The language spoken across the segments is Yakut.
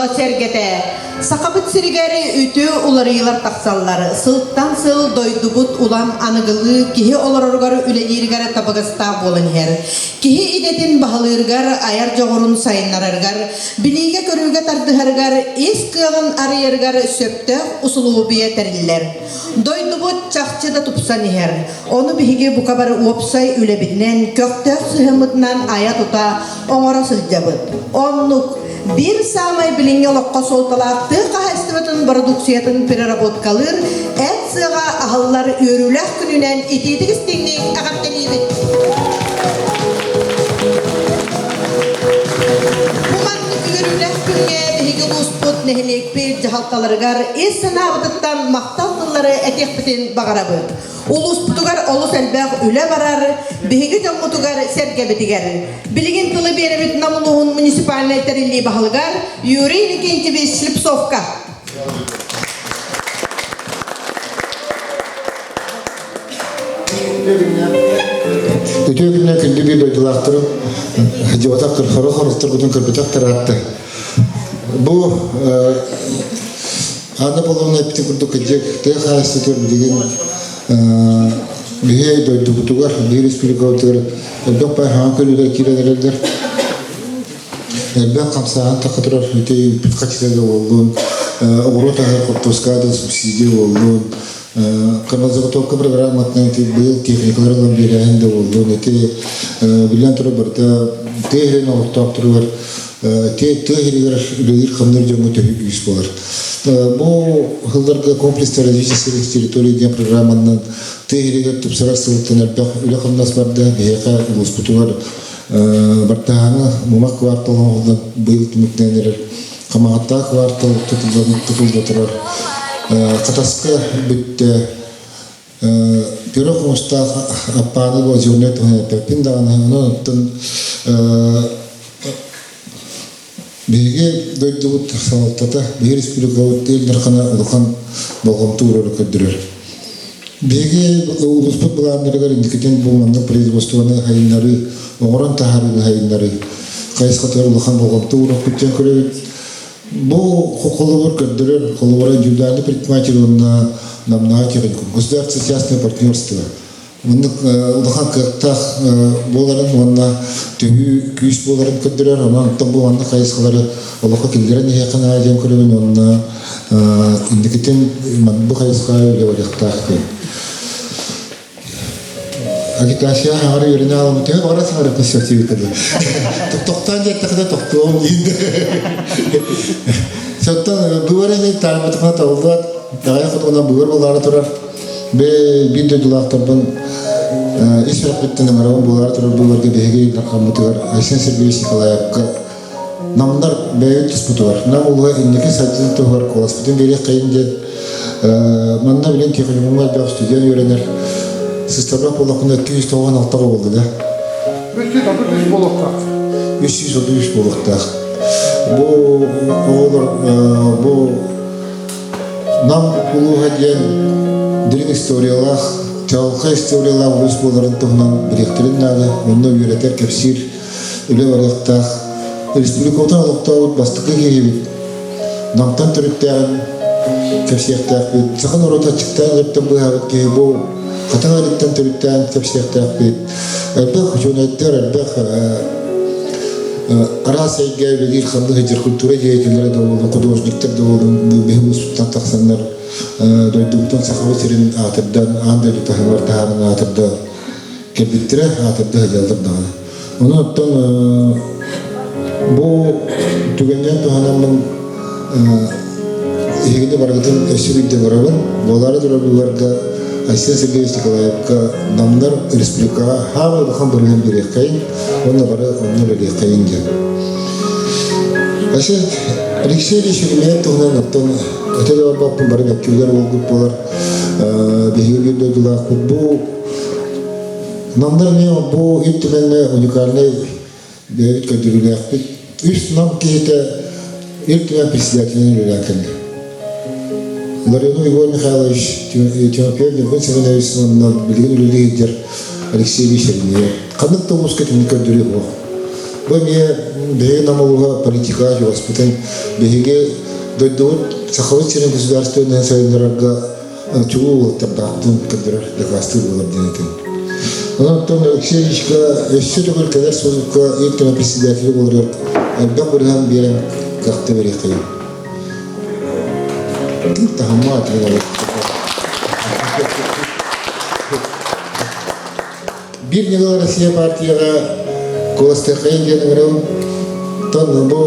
дьоно-сэргэтэ! Сахабыт сиригэр үтүө уларыйыылар тахсаллар. Сылтан сыл дойдубут улам аныгылыы киһи олороругар үлэлииригэр табыгастаах буолан иһэр. Киһи идэтин баһылыырыгар, айар дьоҕурун сайыннарарыгар, билиигэ-көрүүгэ тардыһарыгар, ис кыаҕын арыйарыгар сөптөөх усулуобуйа тэриллэр. Дойдубут чахчы да тупсан иһэр. Ону биһиги бука бары уопсай үлэбитинэн, көхтөөх сыһыаммытынан айа-тута, оҥоро сылдьабыт. Оннук, биир саамай билиҥҥи олоххо суолталаах тыа хаһаайыстыбатын бородууксуйатын переработкалыыр эт сыаҕа аһыллар үөрүүлээх күнүнэн итиитик истиҥник эҕэрдэлиибит! Бу маннык үөрүүлээх күҥҥэ биһиги улууспут, нэһилиэкпит дьаһалталарыгар ис санаабытыттан махтал тыллары этиэхпитин баҕарабыт. Улууспутугар олус элбэх үлэ барар, биһиги дьоммутугар-сэргэбитигэр. Билигин тылы биэрэбит Нам улууһун муниципальнай тэриллии баһылыгар Юрий Иннокентьевич Слепцовка. Үтүө күннэр күндү биир дойдулаахтарым дьыбатах кырхары хорохторгутун көрбөтөх тараатта. Бу Анна Павловна эппитин курдук кырдьык тыа хаһаайыстыбатыгар билигин биһи дойдубутугар, биһи республикабытыгар элбэх бай хаҥа көрүүлэр киирэн эрэллэр. Элбэх хамсааһын тахха турар ити үппүт хачыта да буоллун, оҕуруот аһыгар хортуоска да субсидия буоллун, кырмазаготовка программатынан ити быйыл техникалар ылан биэрээһин да буоллун, ити биллэн турар барыта тыа сирин олохтоохторугар тыа сиригэр үлэлиир-хамныыр дьоҥҥо төһүү күүс буолар. Бу сылларга комплекс развития сельских территорий диэн программанан тыа сиригэр тупсарар сылтан элбэх үлэ-хамнас барда. Биһиэхэ улууспутугар Бартаһаҥа Мумах квартал оҥоһуллан быйыл түмүктэнэн эрэр. Хамаҕаттаах квартал тутулла турар. Хатаска бүттэ. Пюре хомустаах аппааны озернай туһунан эппэппин даҕаны, онон оттон биһиги дойдубут салалтата, биһиги республикабыт Ил Дархана улахан болҕомто уурары көрдөрөр. Биһиги улууспут былааннарыгар инникитин бу маннык производствоны сайыннарыы, оҥорон таһаарыыны сайыннарыы хайысхатыгар улахан болҕомто ууруохпут диэн көрөбүт. Бу холобур көрдөрөр, холобура индивидуальный предприниматель уонна намнааҕы техникум, государство частное партнерство. Маннык улахан кыахтаах буоларын уонна төһүү күүс буоларын көрдөрөр. Онон оттон бу маннык хайысхалары олоххо киллэрэн иһиэххэ наада диэн көрөбүн уонна инникитин бу хайысхаҕа үлэ барыахтаах диэн. Агитация аҕары үөрэнэ аламын төһө баҕара саҥарыахпын сөп диэбит Тохтоон диэттэххинэ тохтуом диин. Соттон быыбар эми таарбатахына табыллыбат. Аҕыйах хотугунан быыбар буолаары турар. Биир дойдулаахтарбын ис сүрэхпиттэн ыҥырабын буолаары турар быыбарга биһиги Дархаммытыгар Айсен Сергеевич Николаевка Намнар бэйэбит туспутугар, Нам улууһа инники сайдыытын туһугар куоласпытын биэриэххэйин диэн манна билин техникумҥа элбэх студент үөрэнэр. Сыстарбах буоллахпына 296 буолла да. 333 буолуохтаах. 333 буолуохтаах. Бу оҕолор бу Нам улууһа диэн дириҥ историялаах, чаҕылхай историялаах улуус буоларын туһунан билиэхтэрин наада, онно үөрэтэр, кэпсиир үлэ барыахтаах. Республикабытын олохтообут бастакы киһибит Намтан төрүттээҕин кэпсиэхтээхпит. Саха норуота аччыктаан өлөртөн быыһаабыт киһи бу Хатыҥ Арыттан төрүттээн кэпсиэхтээхпит. Элбэх учуонайдар, элбэх араас эйгэ үлэлиир ханнык сылдьар культура деятеллэрэ да буоллун, художниктар да буоллун биһи улууспуттан тахсаннар дойдубутун Сахабыт сирин аатырдан, аан дойду таһымыгар таһааран аатырда кэлбиттэрэ, аатырда сылдьаллар даҕаны. Онон оттон бу түгэнинэн туһанаммын эһигини барыгытын өссө биирдэ ыҥырабын. Буолаары турар быыбарга Айсен Сергеевич Николаевка Намнар республикаҕа хаамай улахан бырыһыан биэриэххэйин уонна бары онно үлэлиэххэйин диэн. Айсен Алексеевич Еремеев туһунан оттон этэ да барбаппын бары мөккүлэр уолгут буолар. Биһиги биир дойдулаахпыт. Бу Намнар эмиэ бу Ил Түмэҥҥэ уникальнай бэйэбит көрдөрүүлээхпит. Үс Нам киһитэ Ил Түмэн председателинэн үлэлээн кэллэ. Ларионов Егор Михайлович, Тимофеев Ньургун Семенович уонна билигин үлэлии сылдьар Алексей Ильич Еремеев. Ханнык да улууска итинник көрдөрүү суох. Бу эмиэ биһиги Нам улууһа политикаҕа чугаспытын, биһиги дойдубут Сахабыт сирин государственнай сайыннарарга чулуу уолаттардаахтын көрдөрөр дакаастыыр буолар диэн этим. Онон Алексей Ильичка өссө төгүл кэлэр сылга Ил Түмэн председателэ буоларыгар элбэх бырыһан биэрэн кыахта биэриэххэйим. Таһымма Биир ньыгыл Россия партияҕа куоластыаххайын диэн ыҥырабын. Тон бу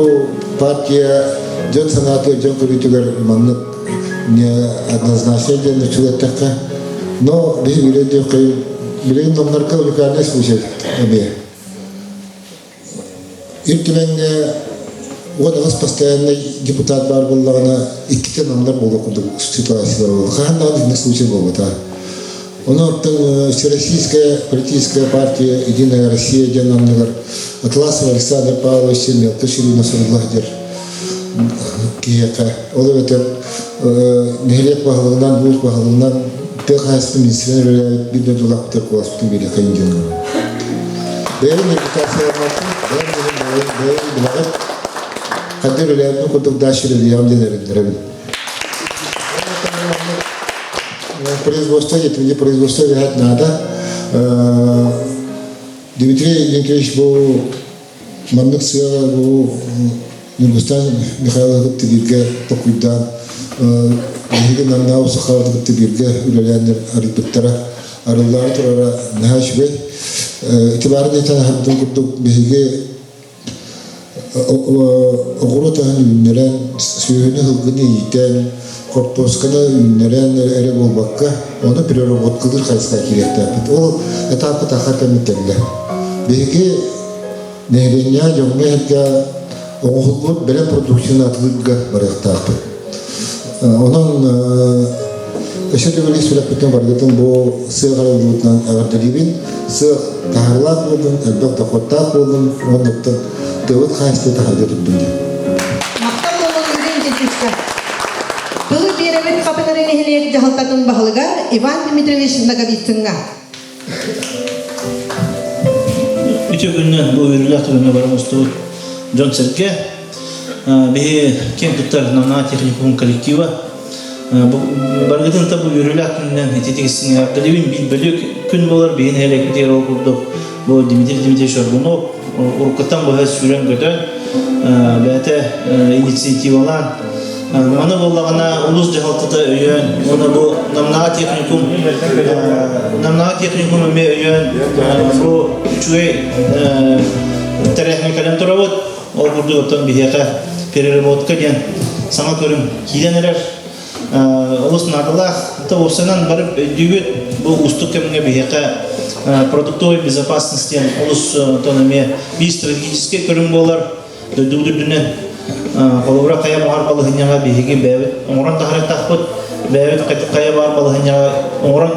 партия дьон санаатыгар, дьон көрүүтүгэр маннык неоднозначно диэн учугаттахха, но биһи үлэ диэххэйин билигин номнорго уникальный случай эмиэ. Ил Түмэҥҥэ 18 постояннай депутат баар буоллаҕына, иккитэ намнар буолуох курдук ситуациялар буолла. Хаһан даҕаны итинник случай буолбата. Онон Всероссийская политическая партия «Единая Россия» диэн анныгар Атласов Александр Павлович мелко сүрүнэ сурулла сылдьар киһиэхэ. Ол эбэтэр нэһилиэк баһылыгынан, улуус баһылыгынан тыа хаһаайыстыбатын министринэн үлэлээбит биир дойдулаахпытыгар куоласпытын биэриэххэйин диэн Бэйэбин репутацияламмаппын, бэйэм бэйэм бэйэм билэҕит. Ханна үлэлээбитим курдук дальше үлэлиэҕим диэн эрэннэрэбин. Производство, где производство вязать надо. Дмитрий Дмитриевич бу маннык сыала бу Ньургустан Михайловы кытта бииргэ токуйдаан биһиги Намнаабы Сахалаты кытта бииргэ үлэлээн арыйбыттара арыллаары турара наһаа үчүгэй. Ити баарын этэн аһардым курдук биһиги оҕуруот аһын үүннэрэн, сүөһүнү сылгыны иитэн, хортуосканы үүннэрэн эрэ буолбакка, ону переработкалыыр хайысха киириэхтээхпит. Ол этапка тахар кэммит кэллэ. Биһиги нэһилиэнньэҕэ дьоҥҥо-сэргэҕэ оҥоһуллубут бэлэм продукцияны атыылыырга барыахтаахпыт. Онон өссө төгүл ис сүрэхпиттэн барыгытын бу сыах арыллыбытынан эҕэрдэлиибин. Сыах таһаарыылаах буоллун, элбэх дохуоттаах буоллун уонна оттон тыабыт хаһаайыстыбата хайда турдун диэн. Махтал буолун Юрий Никитичка. Тылы биэрэбит Хатыҥыры нэһилиэк дьаһалтатын баһылыгар Иван Дмитриевич Ноговицыҥҥа. Үтүө күннэн бу үөрүүлээх түгэҥҥэ бары мустубут дьон-сэргэ биһи киэн туттар Намнаа техникум коллектива барыгытын та бу үөрүүлээх күнүнэн ититик истиҥ биир бөлүк күн буолар биһи нэһилиэкпитигэр ол курдук бу Дмитрий Дмитриевич Аргунов уруккуттан быһа сүүрэн-көтөн бэйэтэ инициативалаан маны буоллаҕына улуус дьаһалтата өйөөн уонна бу Намнааҕы техникум Намнааҕы техникум эмиэ өйөөн бу үчүгэй тэрээһиҥҥэ кэлэн турабыт. Ол курдук оттон биһиэхэ переработка диэн саҥа көрүҥ киирэн эрэр. Олус наадалаах. Уопсайынан бары өйдүүбүт бу уустук кэмҥэ биһиэхэ продуктовой безопасность диэн олус тон эмиэ биир стратегическай көрүҥ буолар. Дойдубут үрдүнэн холобура хайа баҕар балаһынньаҕа биһиги бэйэбит оҥорон таһаарыахтаахпыт. Бэйэбит хайа баҕар балаһынньаҕа оҥорон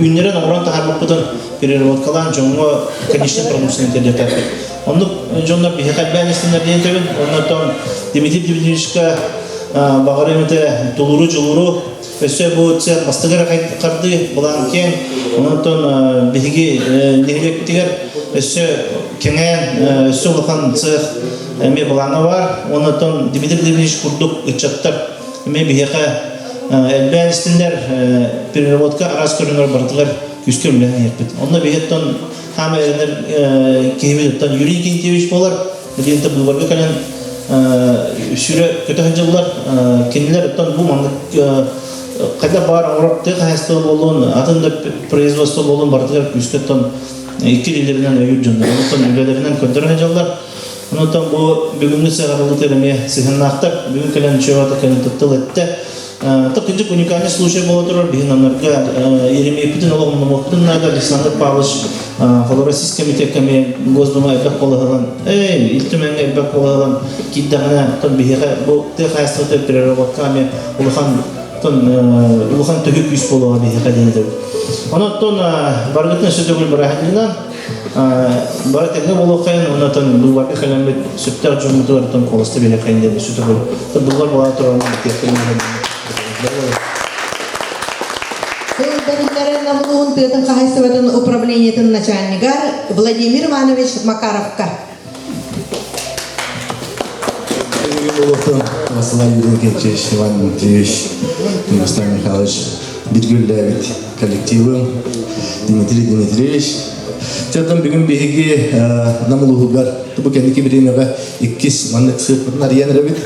үүннэрэн оҥорон таһаарбыппытын переработкалаан дьоҥҥо конечный продукцияны тиэрдиэхтээхпит. Оннук дьоннор биһиэхэ элбээн истиннэр диэн этэбин. Оннортон Дмитрий Дмитриевичка баҕарыам этэ тулууру-дьулууру өссө бу цех бастакы эрэ хардыы былаан киэҥ. Онтон биһиги нэһилиэкпитигэр өссө кэҥээн өссө улахан цех эмиэ былаана баар. Онтон Дмитрий Дмитриевич курдук ыччаттар эмиэ биһиэхэ элбээн истиннэр переработка араас көрүҥэр барытыгар күүскэ үлэлээн иһиэхпит. Онно биһиэттэн хаама эрэнэр киһибит оттон Юрий Кентьевич буолар. Билигин быыбарга кэлэн сүрэ көтө сылдьаллар. Кинилэр оттон бу маннык хайдах баар оҥорор тыа хаһаайыстыба буолуон, атын да производство буолуон барытыгар күүскэ оттон икки илиилэринэн өйүүр дьоннор. Онтон үлэлэринэн көрдөрө сылдьаллар. Онтон бу бүгүҥҥү сыаҕарыллыытыгар эмиэ сыһыаннаахтар. Бүгүн кэлэн үчүгэй кэлэн тыл эттэ. Кырдьык уникальный случай буола турар биһин аннарга Еремеевпитин олох умнумуохпутун наада Александр Павлович холобура сис комитекка эмиэ Госдума элбэх куолаһынан эй Ил Түмэҥҥэ элбэх куолаһынан киирдэҕинэ тон биһиэхэ бу тыа хаһаайыстыбата переработка эмиэ улахан тон улахан төһүү күүс буолуоҕа биһиэхэ диэн этэбит. Онон барыгытын өссө төгүл бырааһынньыгынан бары тэҥҥэ буолуоххайын уонна оттон быыбарга кэлэммит сөптөөх дьоммутугар оттон куоласта биэриэххэйин диэн өссө төгүл быыбар буола турарын Тыл бэриллэрин Нам улууһун тыатын хаһаайыстыбатын управлениетын начальнигар Владимир Иванович Макаровка. Болотун Василий Юрьевич, Иван Дмитриевич, Мирослав Михайлович биргүллээбит коллективым Дмитрий Дмитриевич. Чотон бүгүн биһиги Нам улууһугар бу кэнники бириэмэҕэ иккис маннык сыыппытын арыйан эрэбит.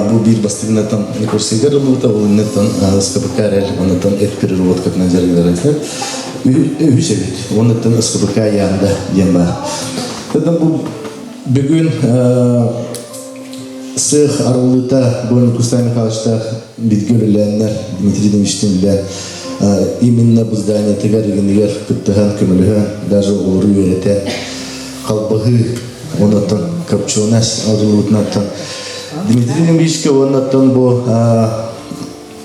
Бу биир бастыгынатан курсыгар ылбыта, ол иннеттан СКПК эрэл, оннуттан эт переработкатынан дьарыгырар үһүс эбит. Оннуттан СКПК Янда диэн баар. Тотон бу бүгүн сыах арыллыыта бу Николай Михайловичтаах бииргэ үлэлээннэр Дмитрий Дмитриевичтин үлэлээн именно бу зданиетыгар игинигэр кыттыһан көмөлөһөн даже оҕолору үөрэтэн халбаһыы оннуттан копченость арыллыбытынаттан Дмитрий Дмитриевичкэ уоннаттан бу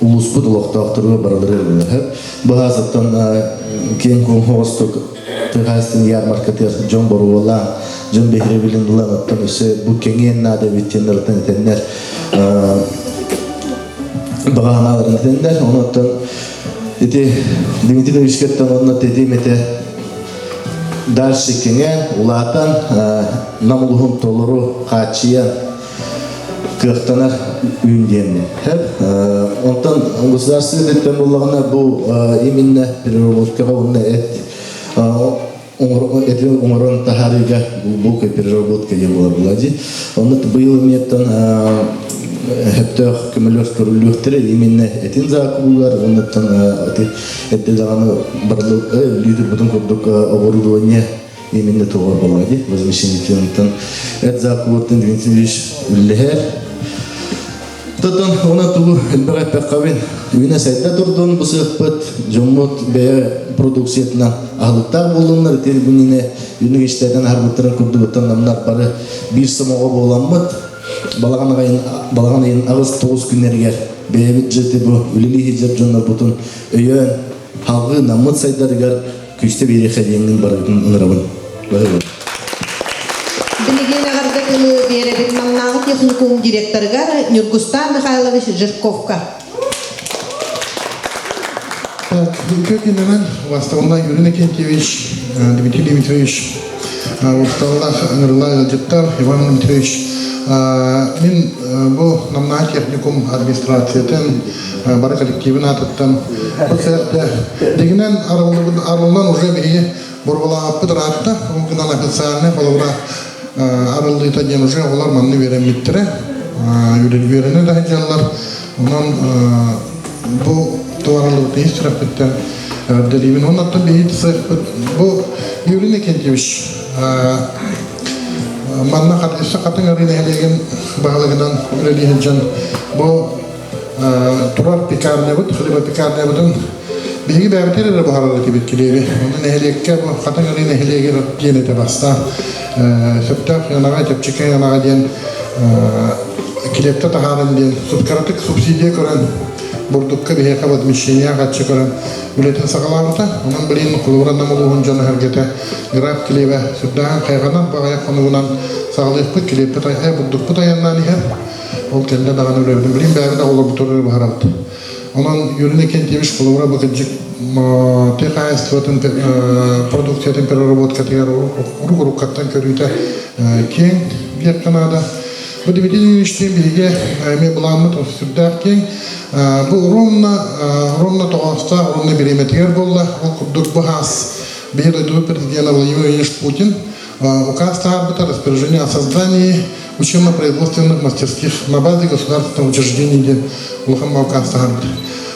улууспут олохтоохторугар барылары ылынар. Быһаасыттан киэҥ куоҥ оҕостук тыһаастын ярмаркатыгар дьон боруолаан, дьон биһирэбилин ылан оттон өссө бу кэҥиэн наада эбит диэн ырытан этэннэр баҕанааларын этэннэр. Онуттан ити Дмитрий Ильичкэттэн онно тэтим этэ дальше кэҥээн, улаатан, Нам улууһун толору хааччыйан кыахтанар үүн диэнни. Онтон государственный өттүн буллаҕына бу именно переработкаҕа уонна эт эти оҥорон таһаарыыга глубокая переработка диэн буолар буолла дии. Онно быйыл эмиэттэн сөптөөх көмөлөр көрүллүөхтэрэ именно этин закупугар оннуттан эдде даҕаны барылы лидербытын курдук оборудование именно того была дии возмещениетинтан эт закупуттан Дмитрий Ильич үллэһэр Тотон она тугу элбэх эппэххабин үүнэ сайда турдун бу сыахпыт дьоммут бэйэ продукциятынан аһылыктаах буоллуннар ити күнүнэ үүнүк иштэтэн аһарбыттарын курдугуттан намнар бары биир сомоҕо буоламмыт балаҕан айын балаҕан ыйын 8-9 күннэригэр бэйэбит дьыты бу үлэлии сылдьар дьоннорбутун өйөөн халгыы наммыт сайдарыгар күүстэ биэриэхэ диэҥҥин барыбытын ыҥырабын. Билигин эҕэрдэ тылы биэрэбит Намнааҕы техникум директорыгар Ньургустан Михайлович Жирковка. Так, үтүө күнүнэн Васталла Юрий Иннокентьевич, Дмитрий Дмитриевич, Усталлах ыҥырылаах ыалдьыттар Иван Дмитриевич, мин бу Намнааҕы техникум администрациятын бары коллективин аатыттан бу сэртэ дигинэн арыллан уже биһиги бурбалаабыппыт ыраатта ол гынан официальный холобура арыллыыта диэн уже оҕолор манна үөрэммиттэрэ үөрэнэ да сылдьаллар онон бу туоралыбыт ис сүрэхпиттэн эҕэрдэлиибин уонна оттон биһиги сыахпыт бу Юрий Никитич манна өссө Хатыҥ Арыы нэһилиэгин баһылыгынан үлэлии сылдьан бу турар пекарнябыт, хлебопекарнябытын биһиги бэйэбитигэр эрэ буһарар этибит килиэби. Онно нэһилиэккэ бу Хатыҥ Арыы нэһилиэгэр диэн этэ бастаан сөптөөх ыанаҕа, чэпчэки ыанаҕа диэн килиэптэ таһааран диэн кыратык субсидия көрөн бурдукка биһиэхэ возмещение хаччы көрөн үлэтин саҕалаабыта. Онон билигин холобура Нам улууһун дьоно-сэргэтэ граф килиэбэ сүрдээҕин хайҕанан баҕайах хонугунан саҕалыахпыт килиэппит бурдукпут айаннаан иһэр. Ол кэннэ даҕаны үлэбитин билин бэйэбит оҕолорбутун быһарабыт. Онон Юрий Иннокентьевич холобура бу кырдьык тыа хаһаайыстыбатын продукциятын переработкатыгар урук-уруккаттан көрүүтэ киэҥ диэххэ наада. Бу Дмитрий Юрьевичтиин биһиги эмиэ былааммыт сүрдээх киэҥ. Бу ровно ровно тоҕоостоох, ровно бириэмэтигэр буолла. Ол курдук бу хаас биһи дойдубут президена Владимир Владимирович Путин Указ таһаарбыта распоряжение о создании учебно-производственных мастерских на базе государственного учреждения диэн улахан указ таһаарбыта.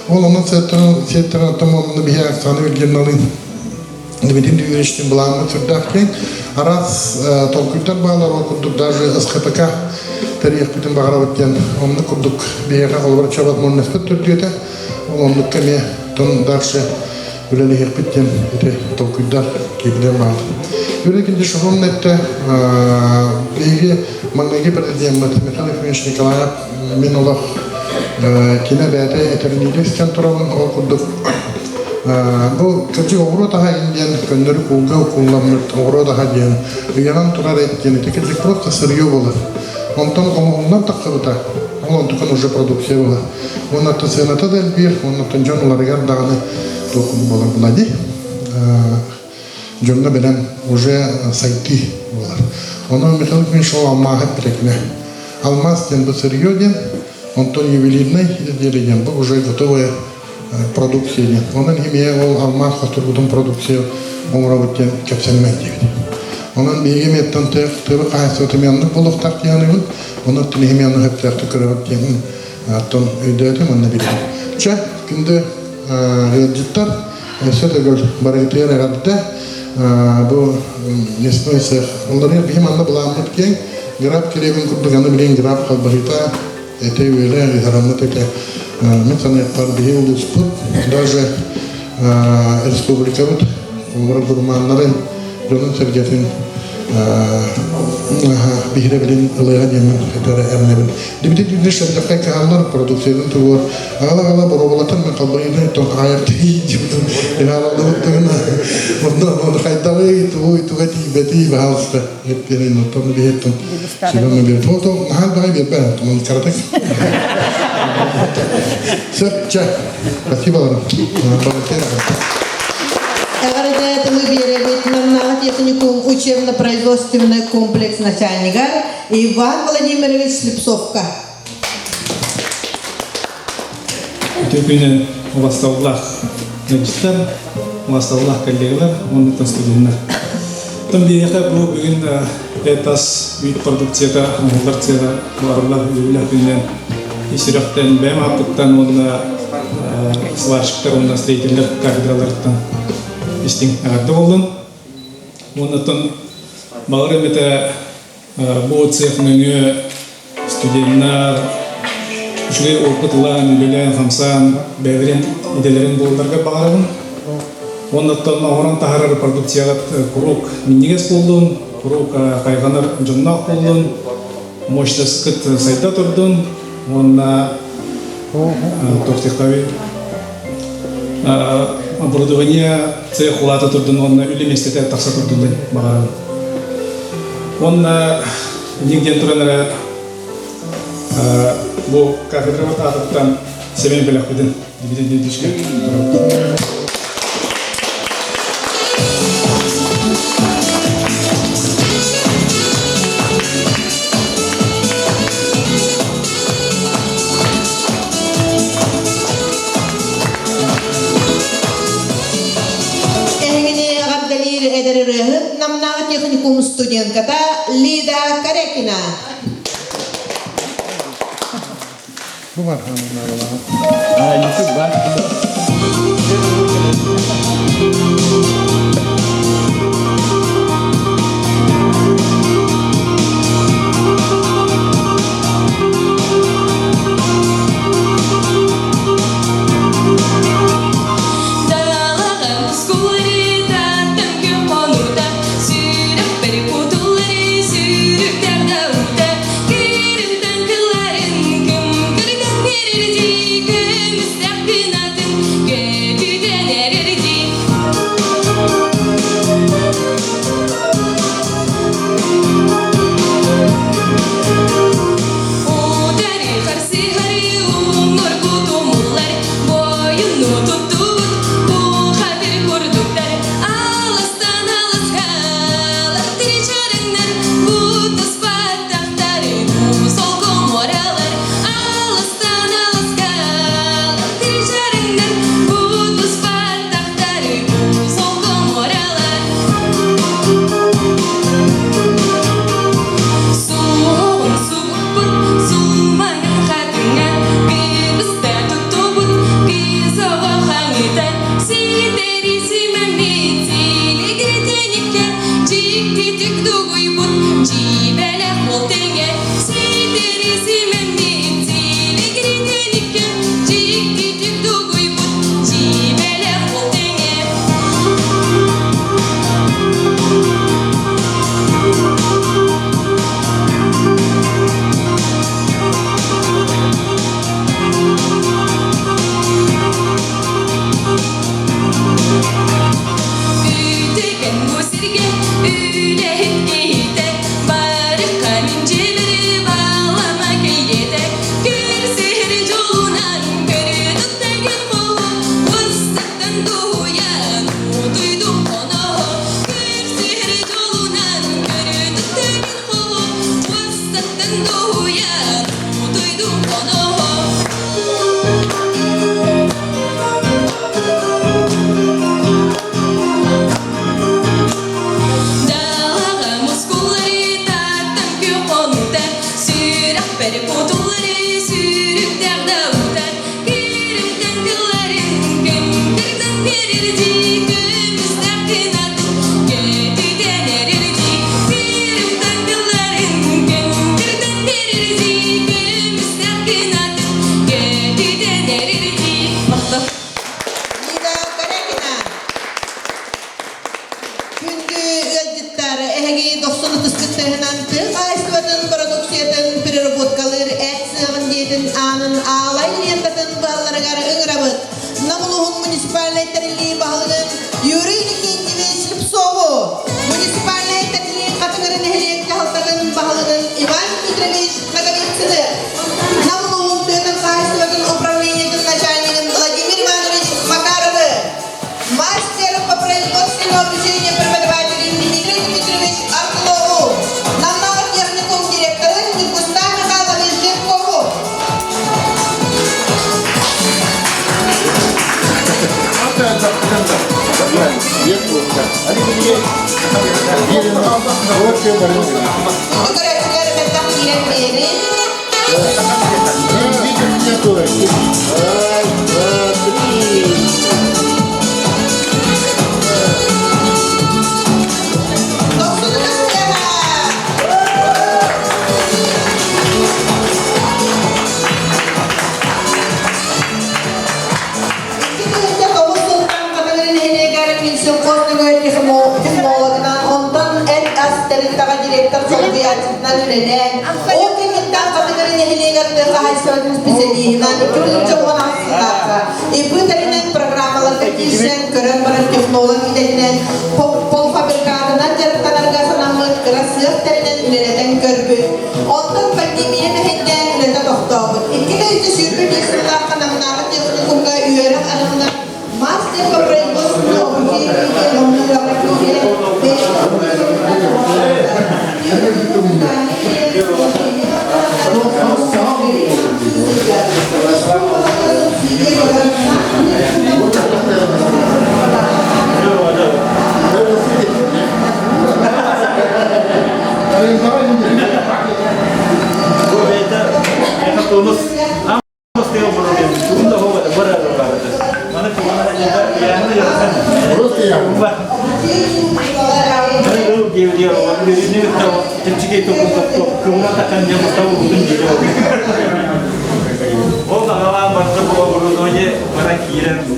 Ол онон сиэттэрэн оттон онно биһи Оксана Евгеньевналыын Дмитрий Дмитриевичтин былааммыт сүрдээх киэҥ. Араас толкуйдар баалар, ол курдук даже СХПК тэрийиэхпитин баҕарабыт диэн оннук курдук биһиэхэ холобура возможностьпыт төрдүөтэ. Ол оннукка эмиэ тон дальше үлэлэһиэхпит диэн ити толкуйдар киирдэ баар. Юрий Шаховна эттэ, биһиги маҥнайгы президеммит Михаил Ефимович Николаев мин олох кини бэйэтэ этэрниигэ истэн турабын, ол курдук бу кырдьык оҕуруот аһа диэн көннөрү куулга укулламмыт оҕуруот аһа диэн ыйанан турар эт диэн ити кырдьык просто сырье буолар. Онтон оҥоһуллан тахсыбыта, ол онтукан уже продукция буолар. Уонна сыаната да элбиир, уонна дьон уларыгар даҕаны туох буолар була дии. Дьоҥҥо бэлэм уже сайдыы буолар. Онон Михаил Ефимович ол алмааһы эппитэ. Алмаз диэн бу сырье диэн, онтон ювелирнай изделие диэн бу уже готовая продукция диэн. Онон химия ол алмаас хостурбутун продукция оҥоробут диэн кэпсэнмэт диэбит. Онон биһиги эмиэттэн тыа хаһаайыстыбата эмиэ оннук буолуохтаах диэн саныыбын. Онон эмиэ оннук сөптөөхтүк көрөбүт диэн оттон өйдөөтүм уонна билдим. Чэ, күндү ыалдьыттар, өссө төгүл барыгытыгар эҕэрдэ. Бу мясной цех. Олору биһи манна былааммыт киэҥ. Граб килиэбин курдук аны билигин граб халбаһыта этэ үөлэ ыһараммыт этэ. Мин саныахпар биһи улууспут даже республикабыт олорор гурманнарын дьонун-сэргэтин биһирэбилин ылыаҕа диэммин этэрэ эрэнэбин. Дмитрий Дмитриевич элбэххэ кыһаллар продукциятын тугуор аҕала-аҕала боруобалатан мен халбайыны тон аайар тиийдибитин иһаараллыбыт тыгына онно ону хайдаҕый тугуй туга тиийбэтий баһаалыста эппиэрин оттон биһиттэн сүбэм биэр фото наһаа баҕай биэрбэ туман каратык Сөп, чэ. Спасибо вам. Эҕэрдэ тылы биэрэбит Намнааҕы техникум учебно-производственный комплекс начальнигар Иван Владимирович Слепцовка. Үтүө күнүн убастабыллаах ыалдьыттар, убастабыллаах коллегалар уонна студеннар. Оттон биһиэхэ бу бүгүн тас үүт продукцията оҥоһуллар сыала барыллар үбүлэх күнүнэн ис сүрэхтэн бэйэм ааппыттан уонна сварщиктар уонна строителлэр кафедраларыттан истиҥ эҕэрдэ буоллун. Уонна оттон баҕар эмэтэ бу цех нөҥүө студеннар үчүгэй опыт ылан, үлэлээн-хамсаан бэйэлэрин идэлэрин буолларга баҕарабын. Уонна оттон оҥорон таһаарар продукцияҕыт куруук минньигэс буоллун, куруук хайҕанар дьонноох буоллун, мощностькыт сайда турдун уонна туох оборудование цех улаата турдун уонна үлэ миэстэтэ тахса турдун диэн баҕарабын. Уонна инник диэн туран эрэ бу кафедрабыт аатыттан сэмэй бэлэхпитин Дмитрий Дмитриевичка Эһигини эҕэрдэлиир эдэр ырыаһыт Намнааҕы техникум студентката Лида Корякина. Бу бар Далаҕа мускулларита төҥкү хонуута сүүрүк кутуллари сүүрүктэр да киримтэн кылларын кым кырган эрэрдии көмүстээх кынатын көтүтэн эрэрдии. Утары харсыһары уҥуоргу тумуллар бойуну туттубут бухатыр курдуктар алыстан алысха алаттыр чарыңнар бутуспаттахтары солко моралар алыстан алысха алаттыр чарыңнар бутуспаттахтары солко моралар. Суоҕун субуппут, сулмаҥын хатыҥа, кыбыста туттубут, кыыс оҕо хаҥыта, ситэри симэммит, силигиритиниккэ, дьиктитик дугуйбут, дьиибэлэх ол тэҥэ, ситэри симэммит, силигиритиниккэ, дьиктитик дугуйбут, дьиибэлэх ол тэҥэ. Үтүгэн бу сиргэ үлэһит киһитэ барыхха мин дьиэбэри балама кэлгиэтэ көрсүһэр дьолунан көрү туттагын буолу ыстаттан дуһуйан утуйдум хоноһо көрсүһэр дьолунан көрү туттагын буолу ыстаттан дуһуйан. хонута, Сүрэхпэр кутуллары сүүрүктээх да ута, Күүрүктэн кылларын күн-күрдэн биэрэрдии, Көмүстээх кынатын көтүтэн эрэрдии, Күүрүктэн кылларын күн-күрдэн биэрэрдии, Көмүстээх кынатын көтүтэн эрэрдии. Махтал. Лида Корякина. Күндү ыалдьыттар, эһиги дохсун ытыскыттарынан тыа хаһаайыстыбатын бородууксуйатын переработкалыыр эт сыаҕын диэтин аанын аалай лентатын быһалларыгар ыҥырабыт. Нам улууһун муниципальнай тэриллии баһылыгын Юрий Иннокентьевич Слепцову, муниципальнай тэриллии Хатыҥыры нэһилиэк дьаһалтатын баһылыгын Иван Дмитриевич Ноговицыны, Нам улууһун тыатын хаһаайыстыбатын управлениетын начальнигын Владимир Иванович Макаровы, мастер по производственному обучению преподавателю Дмитрий Дмитриевич Орлову, Намнааҕы техникум директорын Ньургустан Михайлович Жиркову. Көрөөччүлэр мэлдьэх киирэн биэрин. Раз, два, три. Технологынан, онтон ЭТ-ас тэрилтэҕэ директор солбуйааччытынан үлэлээн, ол кэнниттэн Хатыгыры нэһилиэгэр тыа хаһаайыстыбатын специалиһынан 2016 сыллаахха ИП тэринэн программаларга киирсэн, көрөн баран технолог идэтинэн полуфабрикатынан дьарыктанарга санаммыт кыра сыах тэринэн үлэлэтэн көрбүт. Онтон пандемия мэһэйдээн үлэтэ тохтообут. 2 сүүрбэ сыллаахха Намнааҕы техникумҥа үөрэх ананан мастер по производственному обучению Ол аҕалаан барда бу оборудование баран киирэн бу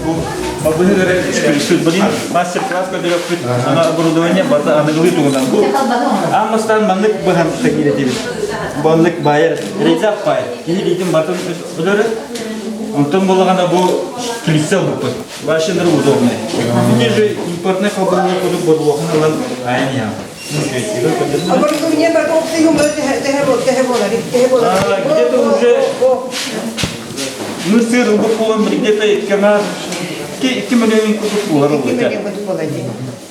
мастер-класс көрдөрөппүт ана оборудование барда аныгылыы тугунан бу аан бастаан маннык быһан киирэтибит баннык байар резак бай киһи илиитин батын өлөрө онтон буоллаҕына бу клиссел буппут Вашинер удобный ити же импортный холбоһук курдук бодлуохун ылан айан иһэн Оборудование Где-то уже мы сыр ылбыт буолан где-то икки миллион курдук буолар ылбыта.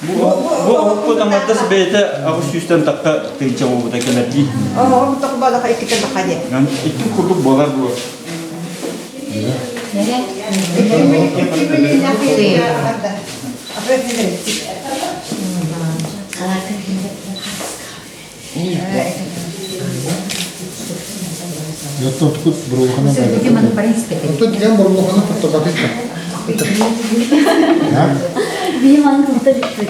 Бу оһукку таҥардас бэйэтэ аҕыс сүүстэн тахха тыынча буолбута кэлэр дии. Икки курдук буолар буо. Онтон тигэн борлохана туттабатыйда. Биһим аны тутта бүппүт.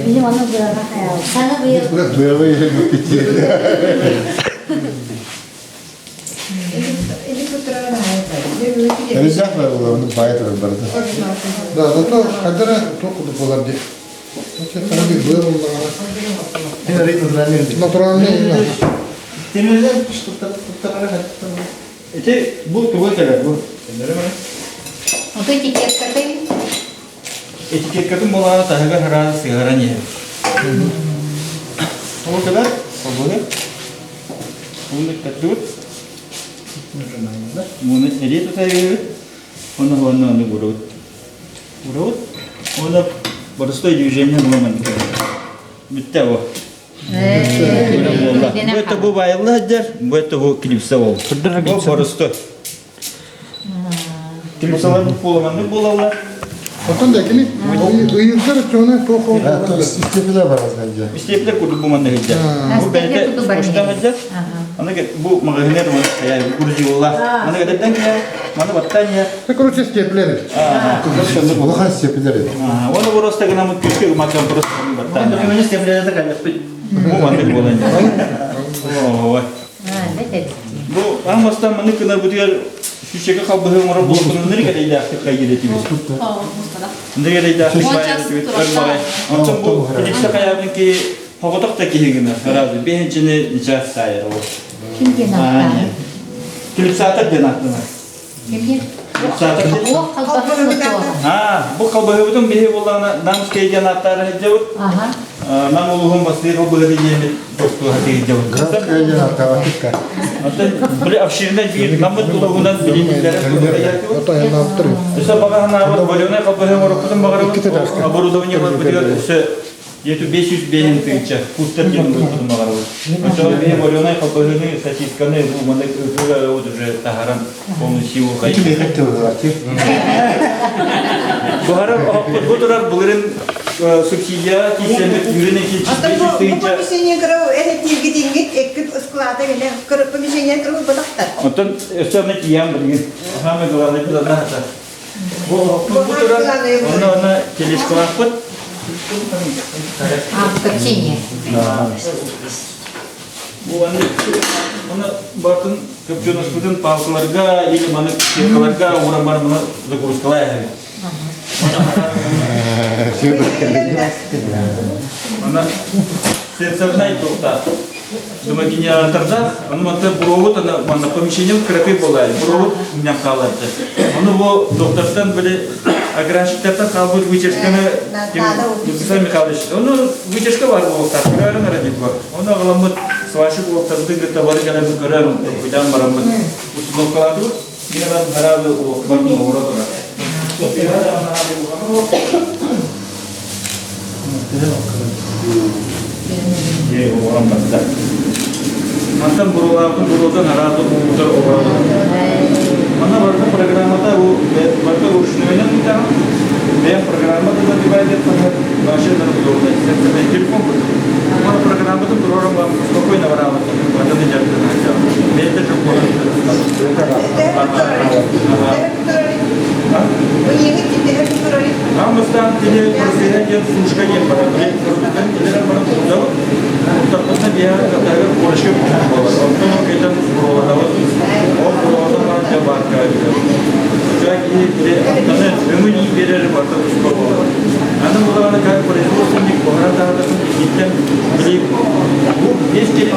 Биһим аны быаҕа хайаал. Саҥа быйыл. Быаҕа иһин Элизах бар буолар, баай турар барыта. Да, зато хадара туох курдук буолар дии. Натуральный. Ити бу тугу кэлэр бу? Ото этикеткатын Этикеткатын буолаҕа таһыгар хараан сыһаран иһэр. Ол кэлэр, холбоһу. Уну каттыбыт. Муну эрии тутайбыт. Оны онно ону бурут. Бурут. Оны простой движение буламан. Бүтте бу. Бу это бу байылла сылдьар, бу это бу клипса ол. Бу простой. Клипсалар буоламаннык буолаллар. Оттон да кини ыйырдар өттүгүнэ туох Истепилер бар аздан Истепилер курдук бу манна сылдьар. Бу бэйэтэ почта сылдьар. Аны бу магазинер грузилла. Маны кэдэрдэн киһэ, маны баттаан иһэр. Это, короче, степлер. Улахан степлер. Оны просто гынамыт күскө ымакан просто баттаан. Документ степлерде калеппит. Бу маннык буолан. Ой. Бу аан бастаан маннык гынар бутугар сүүсчэкэ халбаһы оҥорор буолуохпун ынырык эрэйдээхтик хайгыр этибит. Ынырык эрэйдээхтик баайар этибит өр баҕай. Онтон бу Феликса хайаабын киһи хоҕотох да киһи гынар. Сразу биэһинчини ничаас саайар ол. Ким диэн ааттаан? Клипсатор диэн ааттанар. Ким диэн? Клипсатор диэн. Ох, халбаһы суох. Аа, бу халбаһыбытын биһи буоллаҕына Намскай диэн ааттаары сылдьабыт. Нам улууһун бастыыр халбаһы диэммит Били обширный биир наммыт улууһунан билиниллэрин Өссө баҕаһынаабыт вареный халбаһы оҥорохпутун баҕарабыт оборудование барбытыгар өссө ету 505 тыһыынча кустар диэн оҥорохпутун баҕарабыт. Оччоҕо биһи вареный халбаһыны сосисканы бу маннык ытыга уже таһаран полную силу Буһарар оһохпут бу турар былырын субсидия киирсэммит үрүн Оттон бу помещение кырау эһэтииргитиҥҥит эккит склада гэнэ помещение кырау батахтар. Оттон өссө аны тиийэн билигин. Самое главное бу одна хата. Бу оһохпут бу турар онно онно телескалаахпыт. А, копчение. Бу аны оны бартын көпчөнөспүтүн палкаларга или маны сеткаларга ууран баран маны загрузкалай эһэбит. Ана сенсорнай тоқта. Дымогенераторда, аны манта буровут, ана манна помещение кыракый болай, буровут меня қаларды. Оны бу доктортан били ограничитель қалбыт вытяжканы Александр Михайлович, оны вытяжка бар болуқтар, көрөрүн эрэ бар. Оны аҕаламмыт сварщик уолаттарбытын кытта бары кэлэн көрөн, уйдан бараммыт установкалаатыбыт. Мин аны хараабы бардын оҕура турар. Е, оҕорон барда. Мантан буруолаабытын буруотан арааты уутар оҕорон. Манна барыта программата бу барыта ручнойынан ыытаҕын. Бэйэм программа да забивай деп саныыр вообще даже удобно. Телефон Мана программатын туророн вам спокойно барабын. Батын дьарыктана. Бэйэтэ жоқ Амыстан тили процессе диэн сушка диэн барар. Тилер баран курдабыт. Тахпытна биһа катагыр корочка буолар. Онтон ол кэтэн буруолатабыт. Ол буруолатан баран дьэ баарка Ча киһи били аны өҥүн ии биэрэр барыта туспа буолар. Аны булаҕына как производственник буһаран таһаарбытын ититтэн били бу бес килини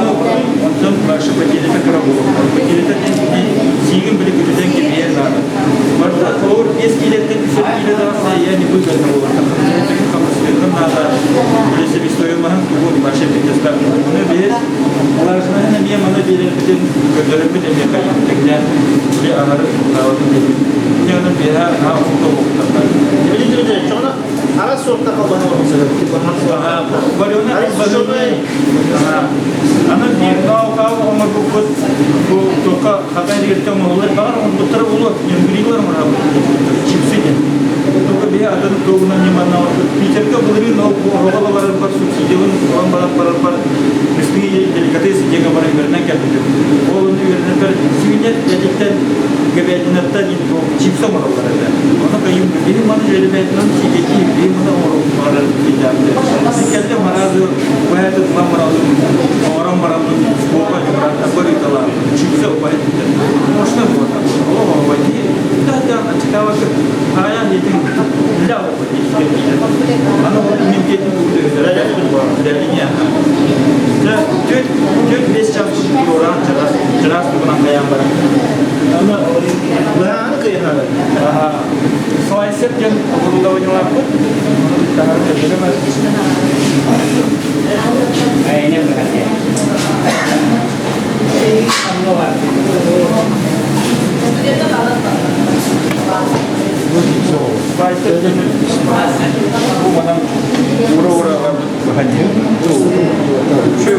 онтон башы потерята кыра буолуохтаах. Потерята диэн сиигин били күтүтэн кэбиһэр наада. Барыта холобур 5 киилэттэн 3 киилэ даҕаны я не выгодно буолар. Хамсыырын наада. Били себестоимоһын тугун вообще предоставлен. Оны биһи влажноһын эмиэ маны биэрэрбитин көрдөрөрбүт эмиэ хайыттыгынан били аһары суктаабатын диэбит. Аны биһа аһа охто Чоҕуна арас суорта халбаһы Вареный Аны биир каал оҥорбуппут бу туохха хата эргиттэ оҥоһуллар баҕар оҥорбуттара буолуо ньөҥгүрүүлэр оҥорабыт чипсы диэн туга биһи атын тугунан ньыманна Питергэ былырыын ол оһоҕо барарбар субсидиябын ылан баран барарбар мясные деликатесы диэҥҥэ баран үөрэнэн кэлбитим ол ону үөрэнэрбэр свинья этиттэн говядинаттан чипсы оҥороллор этэ ону кайым биһи маны жөлөбөтүнэн сиикэти биһи маны оҥорор кэллим маразы бэйэтин ылан бараллым оҥорон бараллым сколько барытала чипсы упаһыттан можно было так о да да ачыкаабакка хаайан етин ля аны иммунитетин Төрт төрт бес час тураан чараас чараас тугунан хайаан баран. Аны быһааны кыйыһары. Слайсер диэн оборудованиелаахпыт. Таһары Слайсер диэн бу манан ура-ура быһаньы. Шөй